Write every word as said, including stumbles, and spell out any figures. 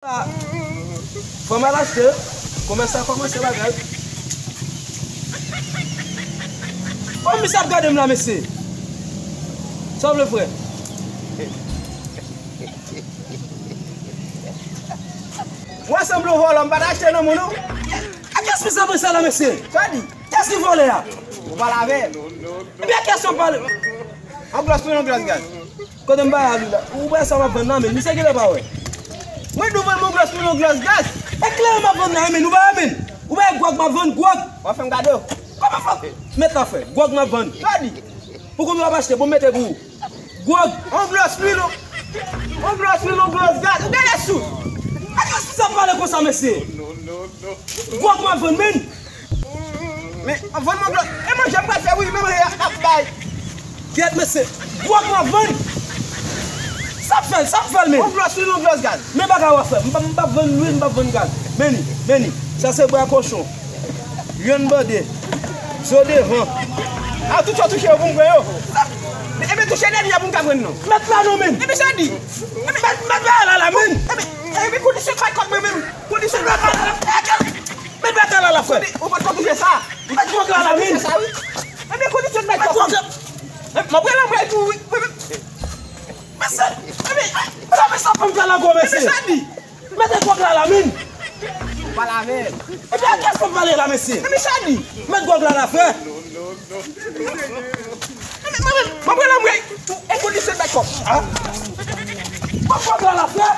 Fò m al achte. Komès la kòmanse bagay. Kòman misye ap gade m la, mesye? Sa w vle, frè? Mwen sanble yon vòlò, m pa t achte nan men w, non. A kiyès misye ap sa la, mesye? Sa di? Kiyès ki vòlè a? Ou pale avè l. Ebyen, kiyès w ap pale? Yon glòs wi, yon glòs gaz. Kote m bay a li la? Ou wè sa m ap vann nan, men misye genlè pa wè. Mwen di w vann m yon glòs wi, yon glòs gaz. E kleren m ap vann nan, men ou pa wè, men. Ou pa wè gwòg m ap vann, gwòg. W ap fè m gade w. Kòman fò? Mèt la frè, gwòg m ap vann. Sa di? Pou konbyen w ap achte? Bon, m mete pou ou. Gwòg. On glòs lwil, on glòs lwil, on glòs gaz. Ou gade sou. A kiyès misye ap pale konsa, mesye? Gwòg m ap vann, men. Men, vann mwen glòs. E manje m pral fè wi, men manje ap bay. Kèt, mesye. Gwòg m ap vann. Sa ap fè l, sa ap fè l, men. On glòs lwil, on glòs gaz. Men bagay w ap fè. M p ap, m p ap vann lwil, m p ap vann gaz. Men li, men li. Sa se bra kochon. Vyann bande. Zo devan. A, tout sa touche yo pou m pran yo. Ebyen, touche dènye a pou m ka pran non. Mèt la non, men. Ebyen, sa di. Mèt, mèt bagay la la, men. Ebyen, ebyen, kondisyon bay kòb mwen menm. Kondisyon bay kòb. Mèt bagay la la, frè. Ou pa t ka touche sa. Mèt gwòg la la, men. Ebyen, kondisyon bay kòb. Mèt gwòg la. M ap pran lanmwèl tou, wi. Mesye, ebyen, sa, mesye, fè m fè lago, mesye. Ebyen, sa di. Mete gwòg la la, men. Pale avè l. Epi a kiyès w ap pale la, mesye? Ebyen, sa di. Mete gwòg la la, frè. Ebyen, mwen, mwen, mwen, mwen, mwen, e kondisyon bay kòb. A? Mete gwòg la la, frè.